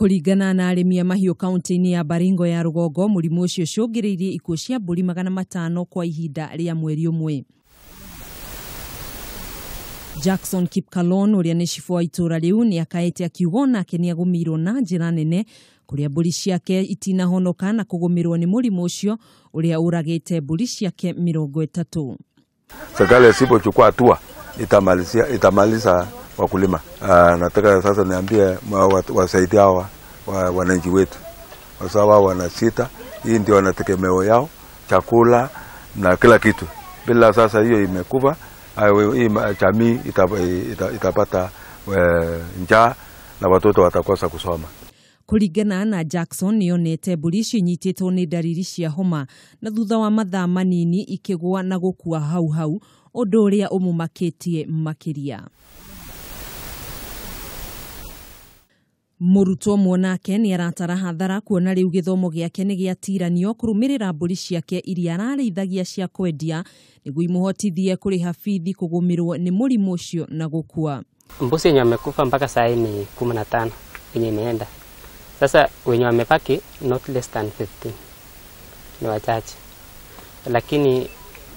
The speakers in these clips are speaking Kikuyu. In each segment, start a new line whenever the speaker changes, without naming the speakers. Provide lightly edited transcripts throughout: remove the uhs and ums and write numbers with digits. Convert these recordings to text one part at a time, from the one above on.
Kũringana na arĩmi a mahiũ kaunti-inĩ ya Baringo ya rũgongo, mũrimũ ũcio ũcũngĩrĩirie ikuũ cia mbũri 500 kwa ihinda rĩa mweri ũmwe. Jackson Kipkalon ũrĩa nĩ cibũ wa itũũra rĩu nĩ akaĩte akiuga onake nĩ agũmĩirwo na njĩra nene kũrĩa mbũri ciake itinahonoka na kũgũmĩrwo nĩ mũrimũ ũcio ũrĩa ũragĩte mbũri ciake 30.
Serikali isipochukua hatua itamaliza wakulima. Nataka sasa niambie wasaidie hawa wananchi wetu, kwa sababu wao wanasita, hii ndio wanategemeo yao, chakula na kila kitu. Bila sasa hiyo imekufa, hii jamii itapata njaa na watoto watakosa kusoma.
Kũringana na Jackson nĩonete mbũri icio inyitĩtwo nĩ ndariri cia homa na thutha wa mathaa manini ikĩgũa na gũkua hau hau, ũndũ ũrĩa ũmũmakĩtie makĩria. Mũrutwo ũmwe nake nĩ aratara hathara kuona rĩu gĩthomo gĩake nĩ gĩatiranio kũrũmĩrĩra mbũri ciake iria ararĩithagia cia kwendia nĩguo imũhotithie kũrĩha bithi kũgũmĩrwo nĩ mũrimũ ũcio na gũkua.
Mbuzi yenye wamekufa mpaka saa hii ni 15 yenye imeenda. Sasa wenye wamebaki not less than 15, ni wachache. Lakini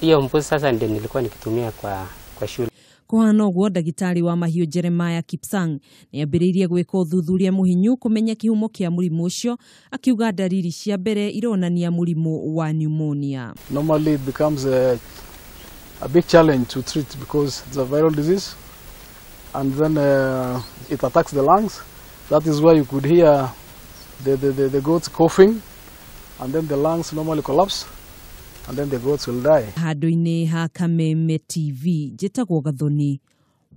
hiyo mbuzi sasa ndio nilikuwa nikitumia kwa shule.
Kũhana ũguo, ndagĩtarĩ wa mahiũ Jeremiah Kipsang nĩ ambĩrĩirie gwĩka ũthuthuria mũhinyu kũmenya kĩhumo kĩa mũrimũ ũcio, akiuga ndariri cia mbere ironania mũrimũ wa pneumonia.
Normally it becomes a big challenge to treat because it's a viral disease and then it attacks the lungs. That is where you could hear the goats coughing, and then the lungs normally collapse, and then the goats will die.
Handũ-inĩ ha Kameme TV, njĩtagwo Gathoni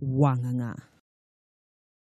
Wang'ang'a.